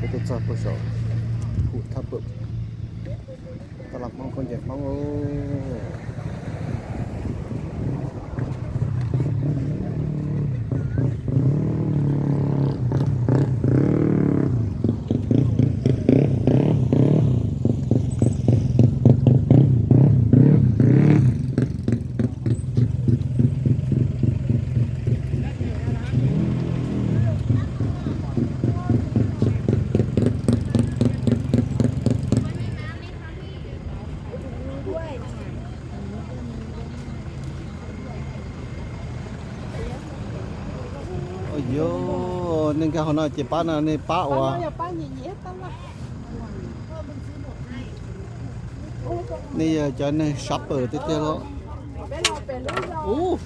Tuaj txog puag saum Phu Thab Pwm, taj laj Hmoob khaub ncaws Hmoob. Yog nej nkag hauv no ces pab no nej pab ua. Nej yog cov neeg sab pawg tiag tiag los? Ub,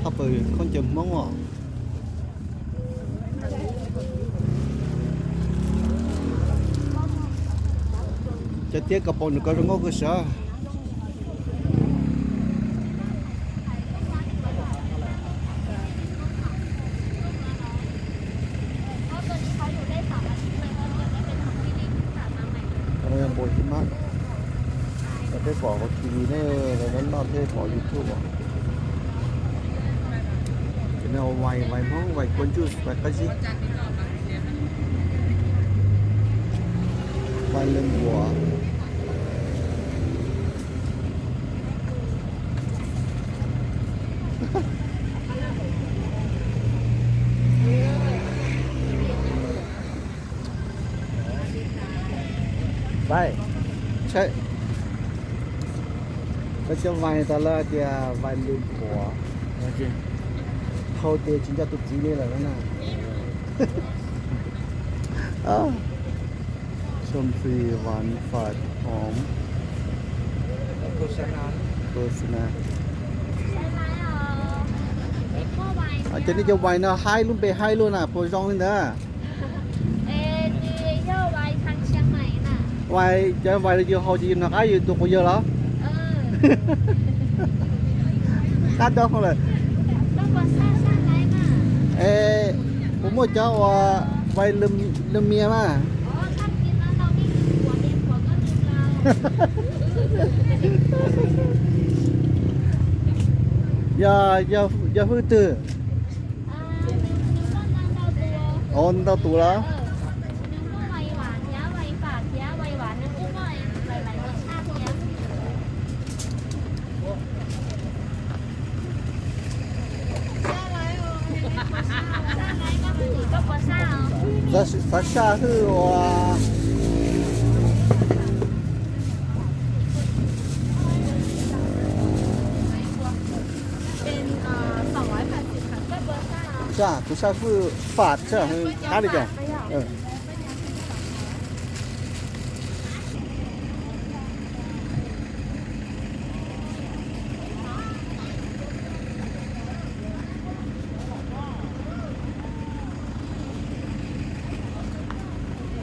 thab pawg khaub ncaws Hmoob os. Cov tiab ko paus nws ko zoo nkauj kawg sav. Npua xib mab, peb pom hauv T V ne, lawv noj noj thiab pom YouTube os. Ces no vais, vais Hmoob, vais kua ntsuj, vais qab zib, vais lwm npuas. Vais, koj cov vais tas lawv tias vais lwm npuas, dhau ces tsis nco tus txiv li lawm na. Xyoo txwm vas fam hom. Ces nej cov vais no haib, lub npe haib luaj na, puas zoo li ntawd? Vais, cov vais no yus haus ces yus nrog qab yus tus quas yawg los? Qab dab lawm. Es puas muaj cov uas vais lwm mias mas? Yog, yog hwj twg? Ntau tus los? Xav saj hwj uas saj, kuv saj hwj fam saj hwj qab li cas?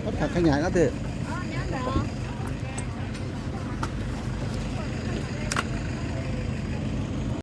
Koj tham qhia nyam koj twg?